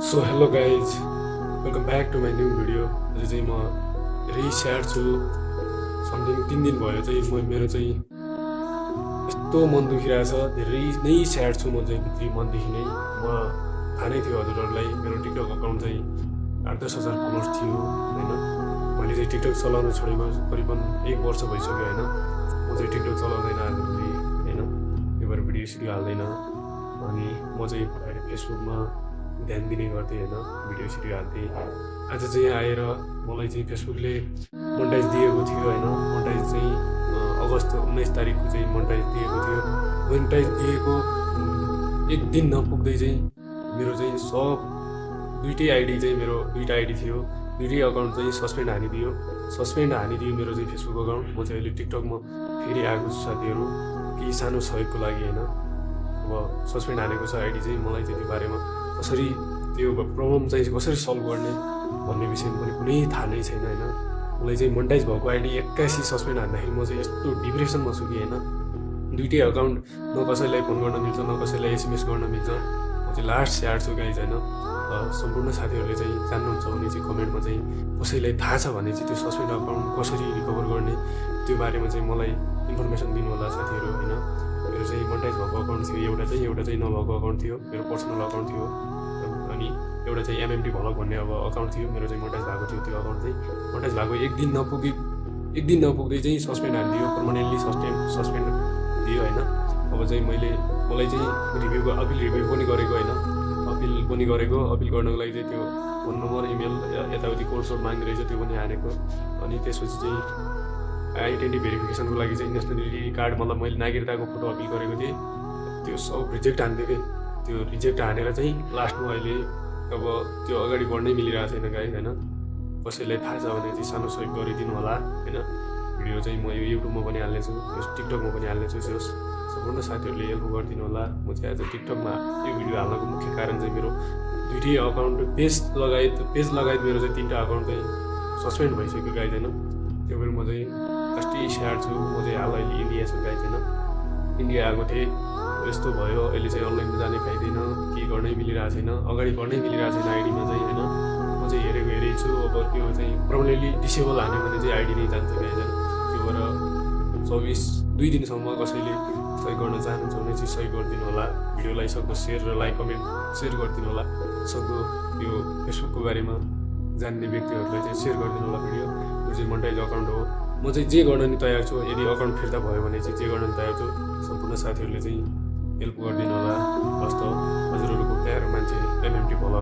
So hello guys, welcome back to my new video. आज चाहिँ म धेरै स्याड छु। समथिङ 3 दिन भयो चाहिँ मेरो चाहिँ यस्तो मन दुखिरहेछ, धेरै नै स्याड छु म चाहिँ भित्री मनदेखि नै। थाहा नै थियो हजुरहरूलाई, मेरो टिकटक अकाउन्ट चाहिँ 8-10 हजार फलोवर्स थियो होइन। मैले चाहिँ टिकटक चलाउन छोडेको करिबन 1 वर्ष भइसक्यो होइन। म चाहिँ टिकटक चलाउँदैन आजभोलि होइन, त्यो भएर भिडियो सिडियो हाल्दैन। अनि म चाहिँ अहिले फेसबुकमा ध्यान दिने गर्थेँ होइन, भिडियो सिडियो हाल्थेँ। आज चाहिँ आएर मलाई चाहिँ फेसबुकले मोनेटाइज दिएको थियो होइन। मोनेटाइज चाहिँ अगस्त 19 तारिकको चाहिँ मोनेटाइज दिएको थियो। मोनेटाइज दिएको 1 दिन नपुग्दै चाहिँ मेरो चाहिँ दुइटै आइडी चाहिँ मेरो 2टा आइडी थियो, 2टै अकाउन्ट चाहिँ सस्पेन्ड हानिदियो मेरो चाहिँ फेसबुक अकाउन्ट। म चाहिँ अहिले टिकटकमा फेरि आएको छु साथीहरू, केही सानो सहयोगको लागि होइन। अब सस्पेन्ड हानेको छ आइडी चाहिँ, मलाई चाहिँ त्यो बारेमा कसरी त्यो प्रब्लम चाहिँ कसरी सल्भ गर्ने भन्ने विषयमा पनि कुनै थाहा नै छैन होइन। मलाई चाहिँ मोनेटाइज भएको आइडी 81 सस्पेन्ड हान्दाखेरि म चाहिँ यस्तो डिप्रेसनमा छु कि होइन। 2टै अकाउन्ट, न कसैलाई फोन गर्न मिल्छ न कसैलाई एसएमएस गर्न मिल्छ। म चाहिँ लास्ट स्याड छु गाइज होइन। सम्पूर्ण साथीहरूले चाहिँ जान्नुहुन्छ भने चाहिँ कमेन्टमा चाहिँ कसैलाई थाहा छ भने चाहिँ त्यो सस्पेन्ड अकाउन्ट कसरी रिकभर गर्ने त्यो बारेमा चाहिँ मलाई इन्फर्मेसन दिनु होला साथीहरू होइन। मेरो चाहिँ मोनेटाइज भएको अकाउन्ट थियो एउटा चाहिँ नभएको अकाउन्ट थियो, मेरो पर्सनल अकाउन्ट थियो। अनि एउटा चाहिँ एमएमटी भ्लग भन्ने अब अकाउन्ट थियो, मेरो चाहिँ मोनेटाइज भएको थियो। त्यो अकाउन्ट चाहिँ मोनेटाइज भएको 1 दिन नपुग्दै चाहिँ सस्पेन्ड हानिदियो, पर्मानेन्टली सस्पेन्ड दियो होइन। अब चाहिँ मलाई चाहिँ अपिल रिभ्यू पनि गरेको होइन, अपिल गर्नको लागि चाहिँ त्यो फोन नम्बर इमेल यताउति कोड माग्दो रहेछ, त्यो पनि हानेको। अनि त्यसपछि चाहिँ आइडेन्टिटी भेरिफिकेसनको लागि चाहिँ नेसनलिटी कार्ड, मतलब मैले नागरिकताको फोटो अपिल गरेको थिएँ, त्यो सब रिजेक्ट हान्थ्यो कि। त्यो रिजेक्ट हानेर चाहिँ लास्टमा अहिले अब त्यो अगाडि बढ्नै मिलिरहेको छैन गाइस होइन। कसैलाई थाहा छ भने चाहिँ सानो सहयोग गरिदिनु होला होइन। भिडियो चाहिँ म यो युट्युबमा पनि हाल्नेछु, टिकटकमा पनि हाल्नेछु। सम्पूर्ण साथीहरूले हेल्प गरिदिनु होला। म चाहिँ आज टिकटकमा यो भिडियो हाल्नको मुख्य कारण चाहिँ मेरो 2टै अकाउन्ट पेज लगायत मेरो चाहिँ 3टा अकाउन्ट चाहिँ सस्पेन्ड भइसक्यो गाइस होइन। त्यो भएर म चाहिँ कति स्याड छु। म चाहिँ हाल अहिले इन्डिया छु गाइस होइन। इन्डिया आएको थिएँ, यस्तो भयो। अहिले चाहिँ अनलाइनमा जाने पाइँदैन, केही गर्नै मिलिरहेको छैन, अगाडि बढ्नै मिलिरहेको छैन आइडीमा चाहिँ होइन। म चाहिँ हेरेकै छु। अब त्यो चाहिँ पर्मानेन्टली डिसेबल हान्यो भने चाहिँ आइडी नै जान्छ गाइस होइन। त्यो भएर 2 दिनसम्म कसैले सहयोग गर्न चाहनुहुन्छ भने चाहिँ सहयोग गरिदिनु होला। भिडियोलाई सक्दो सेयर र लाइक कमेन्ट सेयर गरिदिनु होला। सक्दो यो फेसबुकको बारेमा जान्ने व्यक्तिहरूलाई चाहिँ सेयर गरिदिनु होला भिडियो। यो चाहिँ मोनेटाइज अकाउन्ट हो। म चाहिँ जे गर्न नि तयार छु, यदि अकाउन्ट फिर्ता भयो भने चाहिँ जे गर्न नि तयार छु। सम्पूर्ण साथीहरूले चाहिँ हेल्प गरिदिनु होला। हस्त हजुरहरूको प्यारो मान्छे एमएमटी भ्लग।